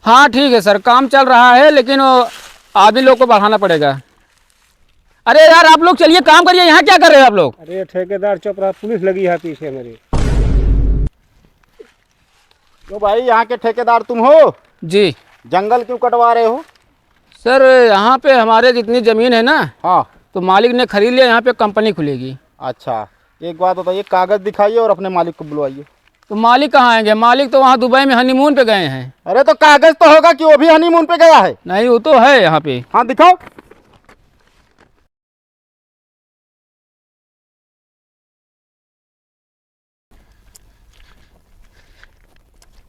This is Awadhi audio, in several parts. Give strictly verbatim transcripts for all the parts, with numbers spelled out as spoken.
हाँ, ठीक है सर, काम चल रहा है, लेकिन वो आदमी लोग को बढ़ाना पड़ेगा। अरे यार, आप लोग चलिए, काम करिए, यहाँ क्या कर रहे हो आप लोग? अरे ठेकेदार चुप रहा, पुलिस लगी है पीछे मेरे। तो भाई, यहाँ के ठेकेदार तुम हो? जी। जंगल क्यों कटवा रहे हो? सर, यहाँ पे हमारे जितनी ज़मीन है ना, हाँ। तो मालिक ने खरीद लिया, यहाँ पे कंपनी खुलेगी। अच्छा, एक बात बताइए, कागज़ दिखाइए और अपने मालिक को बुलवाइए। तो मालिक कहाँ आएंगे? मालिक तो वहाँ दुबई में हनीमून पे गए हैं। अरे, तो कागज़ तो होगा कि वो भी हनीमून पे गया है। नहीं, वो तो है यहाँ पे। हाँ, दिखाओ।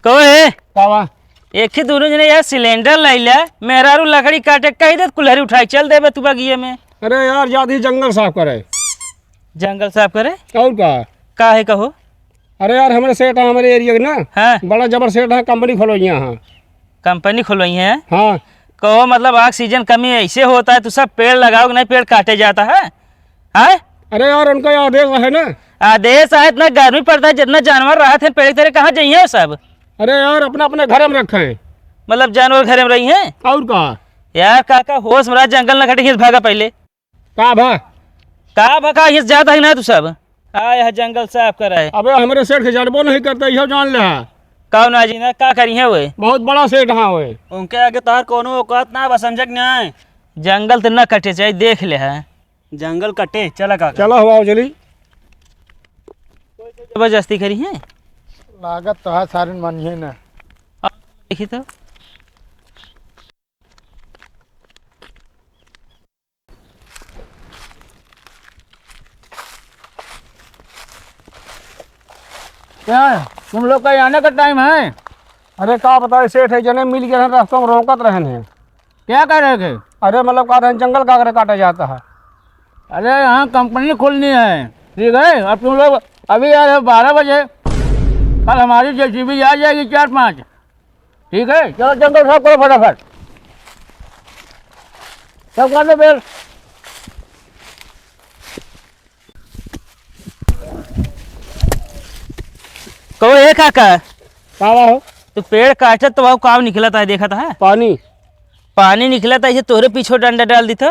कहो ए, का बा? एक ही दोनों जने यार सिलेंडर लैला, मेहरारू लकड़ी काटे कही दे, कुल्हरी उठाई चल देबे तू बगिये में। अरे यार, जात ही जंगल साफ करे। जंगल साफ करे? और का? का है कहो? अरे यार, हमरे सेठ हैं, हमरे एरिया के ना, हाँ। बड़ा जबर सेठ है, कंपनी खोलो यहाँ। कंपनी खोलवाई है? हाँ। कहो, मतलब, ऑक्सीजन कमी ऐसे होता है, तू सब पेड़ लगाओ कि नहीं, पेड़ काटे जाता है, हैं? अरे यार, उनका ये आदेश है ना। आदेश है, इतना गर्मी पड़ता है, जितना जानवर रहत हैं पेड़ के तरे, कहाँ जाइए वो सब? अरे यार, अपना अपने घर में रखे हैं। मतलब, जानवर घर में रही हैं? और का? यार, काका, होश में रहा, जंगल न कटे, खींच भागा पहले। का भा? का भा का, ये जाता है ना तू सब? आ, यह जंगल साफ कर रहे। अबे, हमरे सेठ के जानबो नहीं करता, इहो जान ले। कौन आज ना का करी है वे? बहुत बड़ा सेठ हाँ वे। उनके आगे तोहार कोनो औकात ना बा, समझे कि नहीं? जंगल तो ना कटे चाहिए, देख ले है। जंगल कटे, चला काका। चला हुआ जल्दी। जबरदस्ती करी है। लागत तो है सारिन मानिए ना। आ, देखी तो। क्या है? तुम लोग का आने का टाइम है? अरे का बताए सेठ, है जने मिल गए हैं, रास्ता में रोकत रहन हैं। क्या कह रहे थे? अरे मतलब कह रहे हैं जंगल का अगर काटा जाता है। अरे यहाँ कंपनी खोलनी है, ठीक है? अब तुम लोग अभी यार बारह बजे, कल हमारी जेसीबी आ जाएगी चार पाँच, ठीक है, चलो जंगल साफ करो फटाफट। सब कर दो बेल। कहो ए काका, का बा हो? तू पेड़ काटत तो वह काम निकलत है, देखत है? पानी। पानी निकलत है, ये तोहरे पीछे डंडा डाल दी था।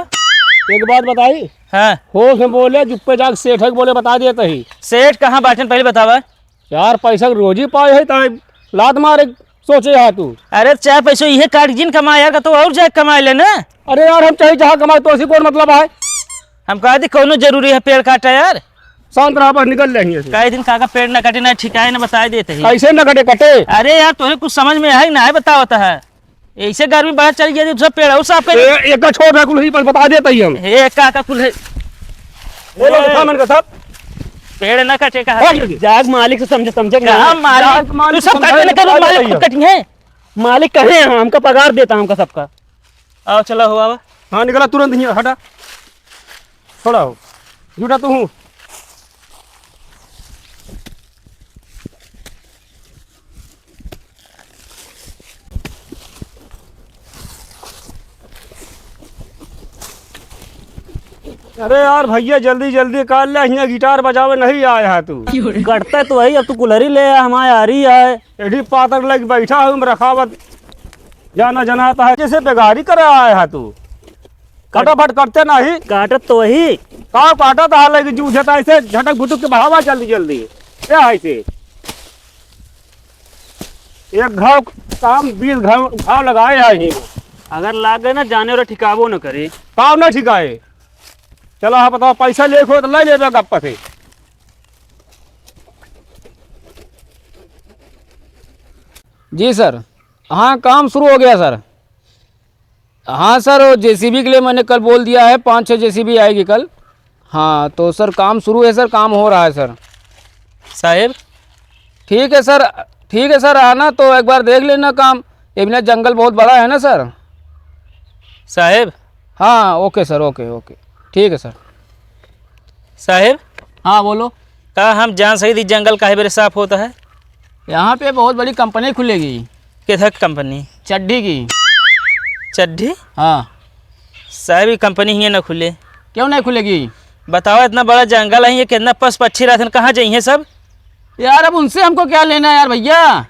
एक बात बताई? हाँ। होश में बोले, चुप्पे जाके सेठ है बोले, बता देता ही। सेठ कहाँ बाटन पहले बतावा। चार पैसा के रोजी पाए है, ताई लात मारे सोचे हा तू। अरे चार पैसो इहे काट जिन कमाए यार, का तो और जाए कमाए ले ना। अरे यार, हम चाहे जहाँ कमाए, तो ऐसी कौन मतलब है? हम कहा दी कौनो जरूरी है पेड़ काटा यार। शांत रहा, बस निकल जाएंगे ऐसे। कई दिन काका पेड़ ना कटे, ना ठिकाए, ना बताए देते ही। कैसे ना कटे, कटे? अरे यार, तोहे कुछ समझ में है ना, है बतावत है। ऐसे गर्मी बढ़त चली गई, सब पेड़ और साफ कर। ए, एक का छोड़ रहा, कुल ही पर बता देता ही हम। हे, का, का कुल है? बोलो, ए। बता मन का सब। पेड़ ना कटे का। हट जा। जाग मालिक से समझे, समझे कि कहाँ नहीं? मालिक? जाग मालिक तू सब समझे काटे ना तो करो, बता मालिक देता खुद ही। कटी है। मालिक कहे हैं, हमका पगार देता हमका सबका। आओ, चला हो, आवा। हाँ, निकला तुरंत ही, हटा। थोड़ा हो। झूठा तू हूँ। अरे यार भैया, जल्दी जल्दी कर ले, हियाँ गिटार बजावे नहीं आया है तू। कटता तो वही, अब तू कुल्हरी ले आ, हमारे आरी आए। एढ़ी पातर लग बैठा हूँ, रखावत जाना जनाता है, जैसे बेगारी करे आया है तू। फटाफट करते नहीं। काटत तो वही। का काटत हाल है कि जूझे तो ऐसे झटक भुटक के बढ़ावा जल्दी जल्दी। क्या है इसे? एक घाव काम बीस घाव, घाव लगाए है ही। अगर लाग गए ना जाने और ठिकाबो न करे। काम ना ठिकाए। चला हाँ बताओ, पैसा लेके हो तो ले लेबे गप्पा से। जी सर, हाँ काम शुरू हो गया सर। हाँ सर, वो जेसीबी के लिए मैंने कल बोल दिया है, पाँच छः जेसीबी आएगी कल। हाँ, तो सर काम शुरू है सर, काम हो रहा है सर। साहेब। ठीक है सर, ठीक है सर, आना तो एक बार देख लेना काम, ये बिना जंगल बहुत बड़ा है ना सर। साहेब। हाँ, ओके सर, ओके, ओके, ठीक है सर। साहेब। हाँ, बोलो। का हम जान सकी थी जंगल काहे बेरे साफ होता है? यहाँ पे बहुत बड़ी कंपनी खुलेगी। किधर कंपनी? चड्ढी की। चड्ढी? हाँ। साहब, ये कंपनी हियाँ ना खुले। क्यों नहीं खुलेगी? बताओ, इतना बड़ा जंगल है, ये कितना पशु पक्षी रहते हैं, कहाँ जाइए सब? यार, अब उनसे हमको क्या लेना है यार भैया,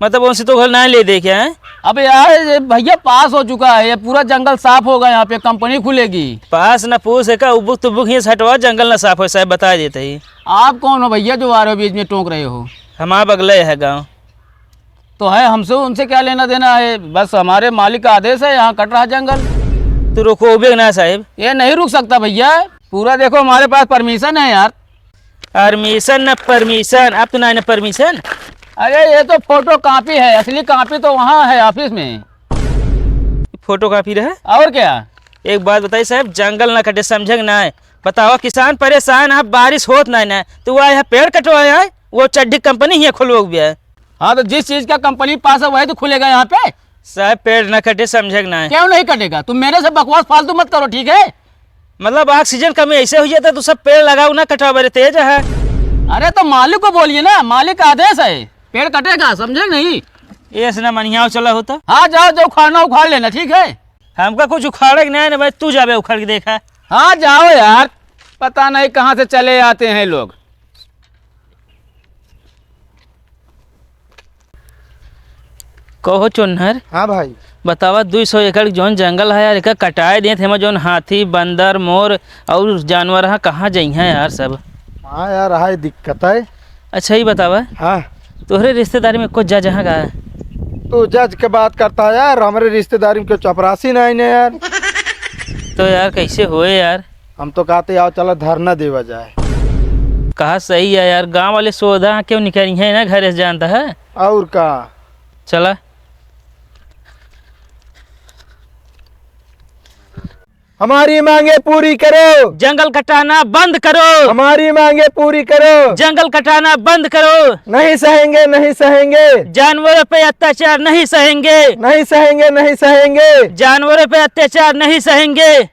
मतलब उनसे तो घर ना ले दे क्या है? अबे यार, ये भैया पास हो चुका है, ये पूरा जंगल साफ होगा, यहाँ पे कंपनी खुलेगी। पास न पूस है का, उबुक तुबुक ही से हटवा, जंगल ना साफ हो, साहब बता देते ही। आप कौन हो भैया जो आ रहे हो बीच में टोक रहे हो? हमारा बगले है गाँव। तो है, हमसे उनसे क्या लेना देना है, बस हमारे मालिक का आदेश है, यहाँ कट रहा जंगल। तू रुको भी ना साहब। ये नहीं रुक सकता भैया, पूरा देखो हमारे पास परमिशन है यार। परमिशन न परमिशन, अब तो ना, ना परमिशन। अरे ये तो फोटो कॉपी है, असली कॉपी तो वहाँ है ऑफिस में। फोटो कॉपी रहे? और क्या? एक बात बताई साहब, जंगल ना कटे, समझे कि ना है? बताओ, किसान परेशान, अब बारिश होत ना है ना, तो वह यहाँ पेड़ कटवाए है, वो चड्ढी कंपनी ही खोलवा गया है। हाँ, तो जिस चीज का कंपनी पास है, वही तो खुलेगा यहाँ पे। साहब, पेड़ ना कटे, समझे कि ना है? क्यों नहीं कटेगा? तुम मेरे से बकवास फालतू मत करो, ठीक है? मतलब, ऑक्सीजन कमी ऐसे हुई जाता, तो सब पेड़ लगाओ ना, कटाओ, बड़े तेज है। अरे, तो मालिक को बोलिए ना, मालिक का आदेश है, पेड़ कटेगा, समझे नहीं? ये से ना मनियाओ चला होता। हाँ, जाओ, जो उखाड़ना उखाड़ लेना, ठीक है? हमका कुछ उखाड़े के नहीं ना भाई, तू जाबे उखाड़ के देखा। हाँ, जाओ यार, पता नहीं कहाँ से चले आते हैं लोग। कहो चोन्हर। हाँ भाई। बतावा, दुई सौ एकड़ जौन जंगल है यार, एका कटाए देत, हेमा जौन हाथी, बंदर, मोर और जानवर हैं, कहाँ जइहें यार सब? हाँ यार, हाय दिक्कत है। अच्छा, ई बतावा। हाँ। तोहरे रिश्तेदारी में कुछ जज हैं का? तू जज के बात करता है यार, हमरे रिश्तेदारी में कोई चपरासी नहीं ने यार। तो यार, कैसे होए यार? हम तो कहते, आओ चलो धरना देवा जाए। कहा सही है यार, गांव वाले सोधा क्यों निकली हैं ना घरे से, जानता है? और का? चला। हमारी मांगे पूरी करो। जंगल कटाना बंद करो। हमारी मांगे पूरी करो। जंगल कटाना बंद करो। नहीं सहेंगे, नहीं सहेंगे। जानवरों पे अत्याचार नहीं सहेंगे। नहीं सहेंगे, नहीं सहेंगे। जानवरों पे अत्याचार नहीं सहेंगे।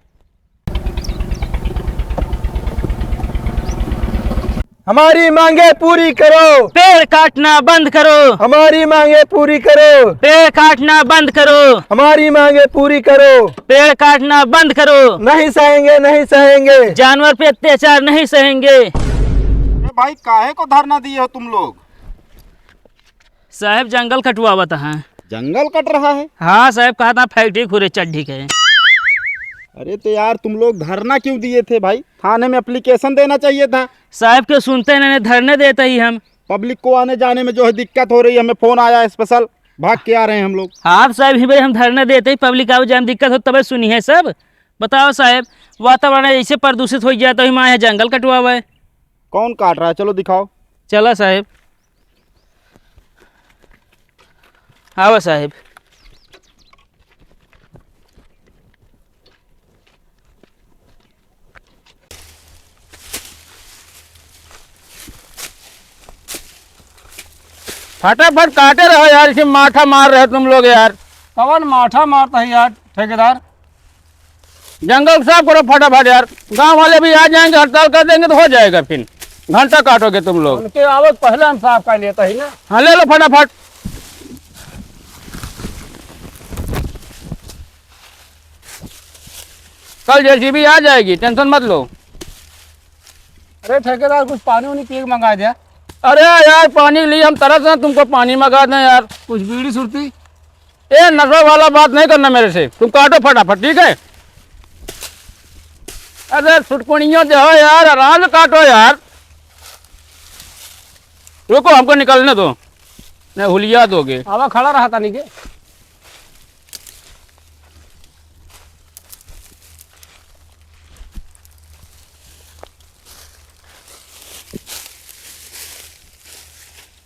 हमारी मांगे पूरी करो। पेड़ काटना बंद करो। हमारी मांगे पूरी करो। पेड़ काटना बंद करो। हमारी मांगे पूरी करो। पेड़ काटना बंद करो। नहीं सहेंगे, नहीं सहेंगे। जानवर पे अत्याचार नहीं सहेंगे। अरे भाई, काहे को धरना दिए हो तुम लोग? साहब, जंगल कटवावत हैं। जंगल कट रहा है? हाँ साहब, कहा था फैक्ट्री खुरे चड्ढी के। अरे तो यार, तुम लोग धरना क्यों दिए थे भाई? थाने में एप्लीकेशन देना चाहिए था। साहब, क्यों सुनते नहीं, धरने देते ही हम। पब्लिक को आने जाने में जो है दिक्कत हो रही है, हमें फोन आया है स्पेशल, भाग के आ रहे हैं हम लोग। आप साहब ही भाई, हम धरने देते ही पब्लिक आवे जाए में दिक्कत हो तबे सुनी है सब। बताओ साहब, वातावरण ऐसे प्रदूषित हो जाता है, हम आए हैं जंगल कटवावे। कौन काट रहा है? चलो दिखाओ। चला साहब। आवा साहेब। फटाफट काटे रहो यार, इसे माठा मार रहे हो तुम लोग यार। कवन माठा मारता है यार ठेकेदार? जंगल साफ करो फटाफट यार, गांव वाले भी आ जाएंगे, हड़ताल कर देंगे तो हो जाएगा फिर, घंटा काटोगे तुम लोग। उनके आवत पहले हम साफ कर लेता ही ना। हाँ, ले लो फटाफट। कल जेसीबी आ जाएगी, टेंशन मत लो। अरे ठेकेदार, कुछ पानी उनी पी के मंगा दिया। अरे यार, पानी के लिए हम तरस रहे हैं, तुमको पानी मंगा दें यार। कुछ बीड़ी सुरती? ए, नशा वाला बात नहीं करना मेरे से, तुम काटो फटाफट, ठीक है? अरे सुटकुनियों जो है यार, आराम से काटो यार, रुको, हमको निकलने दो, नहीं हुलिया दोगे। आवा, खड़ा रहा था नीचे।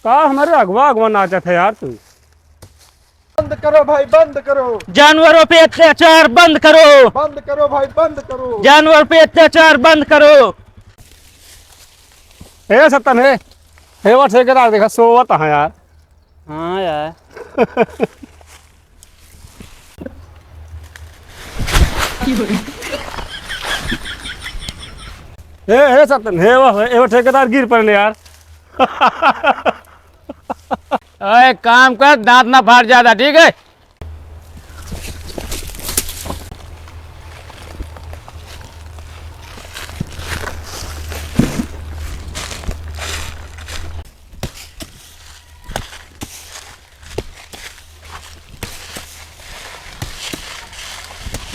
का हमारे अगवा अगवा नाचत है यार तू? बंद करो भाई, बंद करो। जानवरों पे अत्याचार बंद करो। बंद करो भाई, बंद करो। जानवर पे अत्याचार बंद करो। हे सतन हे, हे वो ठेकेदार देखा सोवत है यार। हाँ यार। हे, हे सतन, हे वो, हे वो ठेकेदार गिर पड़े यार। ओए, काम कर, दांत ना फाट जाता, ठीक है?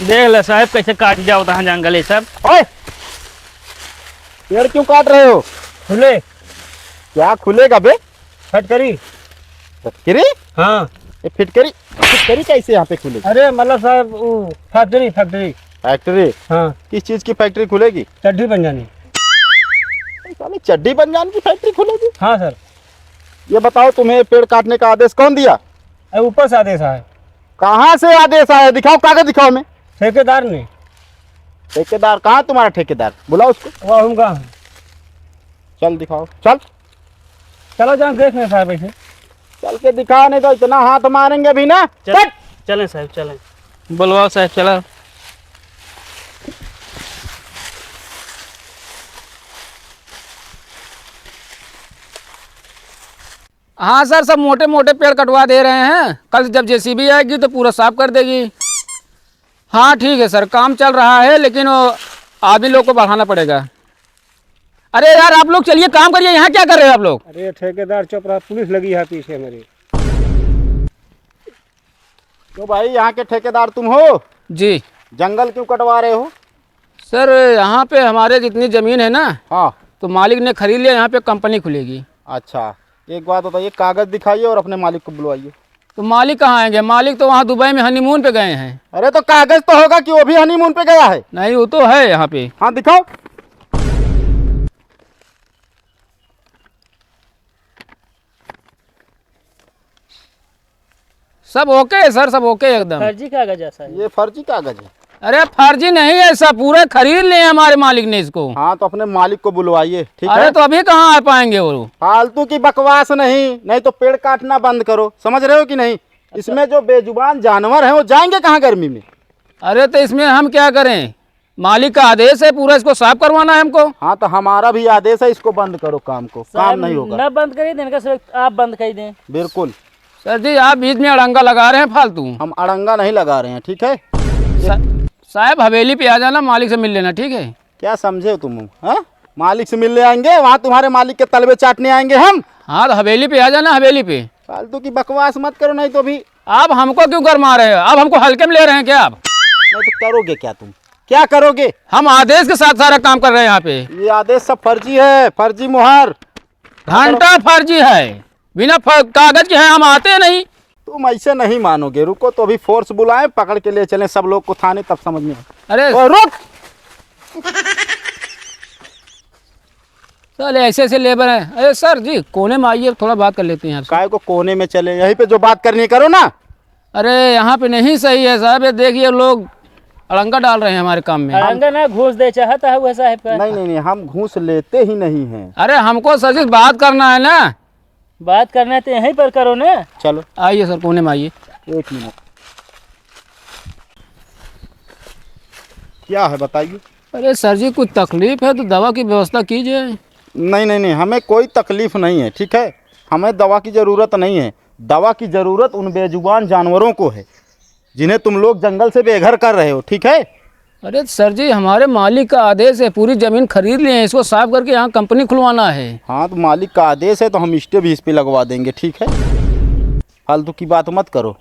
देख ले साहब, कैसे काट जाओ तहाँ जंगल ये सब। ओए, पेड़ क्यों काट रहे हो? खुले। क्या खुलेगा बे? फटकरी। फटकरी? हाँ। ये फिटकरी, फिटकरी कैसे यहाँ पे खुलेगी? अरे मतलब साहब, वो फैक्ट्री, फैक्ट्री। फैक्ट्री? हाँ। किस चीज की फैक्ट्री खुलेगी? चड्ढी बन जानी। साले, चड्ढी बन जाने की फैक्ट्री खुलेगी? हाँ सर। ये बताओ, तुम्हें पेड़ काटने का आदेश कौन दिया? अरे, ऊपर से आदेश आया। कहाँ से आदेश आया? दिखाओ, कागज दिखाओ हमें। ठेकेदार ने। ठेकेदार? कहाँ तुम्हारा ठेकेदार? बुलाओ उसको। वो हम कहाँ हैं? चल दिखाओ, चल। चलो जाओ, देख लें साहब ऐसे। चल के दिखा, नहीं तो इतना हाथ मारेंगे अभी ना। चल। चल। चलें साहब, चलें। बुलवाओ साहब, चलो। हाँ सर, सब मोटे मोटे पेड़ कटवा दे रहे हैं। कल जब जेसीबी आएगी तो पूरा साफ कर देगी। हाँ ठीक है सर, काम चल रहा है, लेकिन वो आदमी लोग को बढ़ाना पड़ेगा। अरे यार, आप लोग चलिए, काम करिए, यहाँ क्या कर रहे हो आप लोग? अरे ठेकेदार चुप रहा, पुलिस लगी है पीछे मेरे। क्यों भाई, यहाँ के ठेकेदार तुम हो? जी। जंगल क्यों कटवा रहे हो? सर, यहाँ पे हमारे जितनी जमीन है ना, हाँ। तो मालिक ने खरीद लिया, यहाँ पे कंपनी खुलेगी। अच्छा, एक बात बताइए, कागज दिखाइए और अपने मालिक को बुलवाइए। तो मालिक कहाँ आएंगे? मालिक तो वहाँ दुबई में हनीमून पे गए हैं। अरे तो कागज तो होगा कि वो भी हनीमून पे गया है। नहीं, वो तो है यहाँ पे। हाँ, दिखाओ। सब ओके है सर, सब ओके एकदम। फर्जी कागज है सर। ये फर्जी कागज है। अरे फर्जी नहीं है सर, पूरे खरीद लिए हमारे मालिक ने इसको। हाँ, तो अपने मालिक को बुलवाइए, ठीक है? अरे तो अभी कहाँ आ पाएंगे वो? फालतू की बकवास नहीं, नहीं तो पेड़ काटना बंद करो, समझ रहे हो कि नहीं? अच्छा। इसमें जो बेजुबान जानवर हैं, वो जाएंगे कहाँ गर्मी में? अरे तो इसमें हम क्या करें? मालिक का आदेश है, पूरा इसको साफ करवाना है हमको। हाँ, तो हमारा भी आदेश है, इसको बंद करो काम को, काम साहब, नहीं होगा। न बंद करिए, इनका सिर्फ आप बंद कर दें। बिल्कुल। सर जी, आप बीच में अड़ंगा लगा रहे हैं फालतू। हम अड़ंगा नहीं लगा रहे हैं, ठीक है? सा-, साहब, हवेली पे आ जाना, मालिक से मिल लेना, ठीक है? क्या समझे हो तुम, हाँ? मालिक से मिलने आएंगे, वहाँ तुम्हारे मालिक के तलवे चाटने आएंगे हम। हाँ, तो हवेली पे आ जाना, हवेली पे। फालतू की बकवास मत करो, नहीं तो अभी। आप हमको क्यों गरमा रहे हो? आप हमको हल्के में ले रहे हैं क्या आप? नहीं तो करोगे क्या तुम? क्या करोगे? हम आदेश के साथ सारा काम कर रहे हैं यहाँ पे। ये आदेश सब फर्जी है, फर्जी मुहर। घंटा फर्जी है, बिना फ-, कागज के हैं, हम आते नहीं। तुम ऐसे नहीं मानोगे, रुको तो अभी फोर्स बुलाएं, पकड़ के ले चलें सब लोग को थाने, तब समझ में आए। अरे ओ, रुक। साले ऐसे ऐसे लेबर हैं। अरे सर जी, कोने में आइए, थोड़ा बात कर लेते हैं आपसे। काय को कोने में चले, यहीं पे जो बात करनी है करो ना। अरे यहाँ पे नहीं सही है साहब, ये देखिए लोग अड़ंगा डाल रहे हैं हमारे काम में। अड़ंगा ना, घूस दे चाहता है वह साहब का। नहीं, नहीं, नहीं, हम घूस लेते ही नहीं हैं। अरे हमको सर जी बात करना है ना। बात करना है तो यहीं पर करो ना। चलो। आइए सर, कोने में आइए। एक मिनट। क्या है बताइए। अरे सर जी, कुछ तकलीफ है तो दवा की व्यवस्था कीजिए। नहीं, नहीं, नहीं, हमें कोई तकलीफ नहीं है, ठीक है? हमें दवा की ज़रूरत नहीं है। दवा की ज़रूरत उन बेजुबान जानवरों को है, जिन्हें तुम लोग जंगल से बेघर कर रहे हो, ठीक है? अरे सर जी, हमारे मालिक का आदेश है, पूरी ज़मीन खरीद लिए हैं, इसको साफ करके यहाँ कंपनी खुलवाना है। हाँ, तो मालिक का आदेश है तो हम stay भी इस पे लगवा देंगे, ठीक है? फालतू की बात मत करो।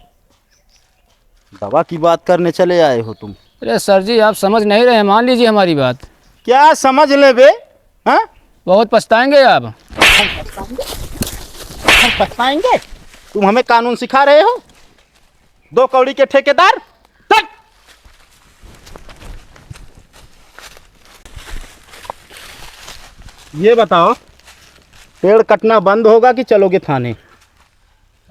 दवा की बात करने चले आए हो तुम। अरे सर जी, आप समझ नहीं रहे, मान लीजिए हमारी बात। क्या समझ ले बे? हाँ? बहुत पछताएंगे आप। हम पछताएंगे? तुम हमें कानून सिखा रहे हो? दो कौड़ी के ठेकेदार। तक। ये बताओ, पेड़ कटना बंद होगा कि चलोगे थाने?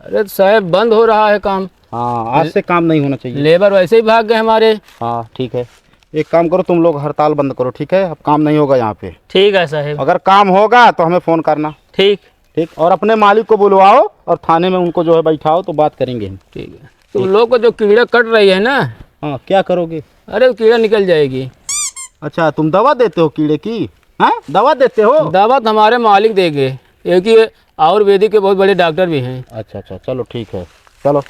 अरे साहब, बंद हो रहा है काम। हाँ, आज ले-, से काम नहीं होना चाहिए। लेबर वैसे ही भाग गए हमारे। हाँ, ठीक है, एक काम करो, तुम लोग हड़ताल बंद करो, ठीक है? अब काम नहीं होगा यहाँ पे। ठीक है साहब। अगर काम होगा तो हमें फोन करना। ठीक। ठीक, और अपने मालिक को बुलवाओ और थाने में उनको जो है बैठाओ, तो बात करेंगे हम। ठीक है। तुम लोग को जो कीड़ा कट रही है ना, हाँ, क्या करोगे? अरे, कीड़ा निकल जाएगी। अच्छा, तुम दवा देते हो कीड़े की? हाँ, दवा देते हो? दवा तो हमारे मालिक देंगे, क्योंकि आयुर्वेदिक के बहुत बड़े डॉक्टर भी हैं। अच्छा, अच्छा, चलो ठीक है, चलो।